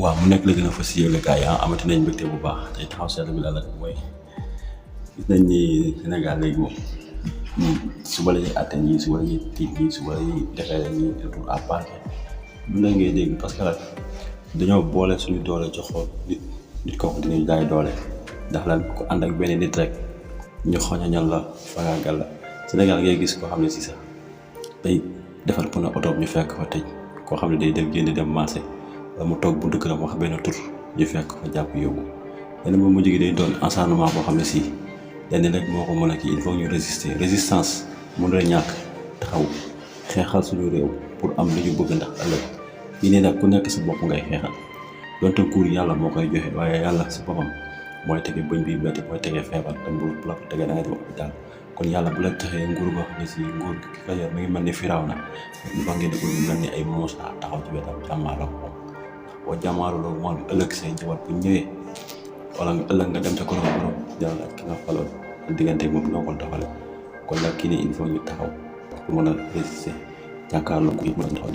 waaw mu nekk la gën a fas yéene gars yi amati nañ mbégte bu baax tey taxaw seetlu bi la nag mooy gis nañ ni Sénégal léegi moom suba la ñuy àtte ñii suba la ñuy tiit ñii suba la ñuy defee ñii retour à parquet lu ne ngay dégg parce que nag dañoo boole suñu doole joxoon nit kooku dinañ jaay doole ndax lan ko ànd ak benn nit rek ñu xoñañal la fagaagal la Sénégal ngay gis koo xam ne si sax day defar ko na oto ñu fekk fa tëj koo xam ne day dem génn dem marché mu toog bu dëkk la wax benn tur ñu fekk fa jàpp yóbbu lenn moom mujj gi day doon acharnement boo xam ne si lenn rek moo ko mën a kii il faut ñu résister résistance mën na ñàkk taxaw xeexal suñu réew pour am lu ñu bëgg ndax ëllëg yi ne nag ku nekk sa bopp ngay xeexal donte kuur yàlla moo koy joxe waaye yàlla si boppam mooy tege bëñ bi metti mooy tege feebar te bu la ko tegee da ngay dem hôpital kon yàlla bu la taxee nguur goo xam ne si nguur ki ko yor mi ngi mel ni firaaw na ñu fa ngeen di mel ni ay Muusaa taxaw ci wetam jàmmaarloo ko boo jàmmaarloo moom ëllëg say njaboot bu ñëwee wala nga ëllëg nga dem ca korom borom jàll ak ki nga faloon diggante moom noo ko doxale kon nag kii nii il faut ñu taxaw pour mën a résister jàkkaarloo ko it mën a taxaw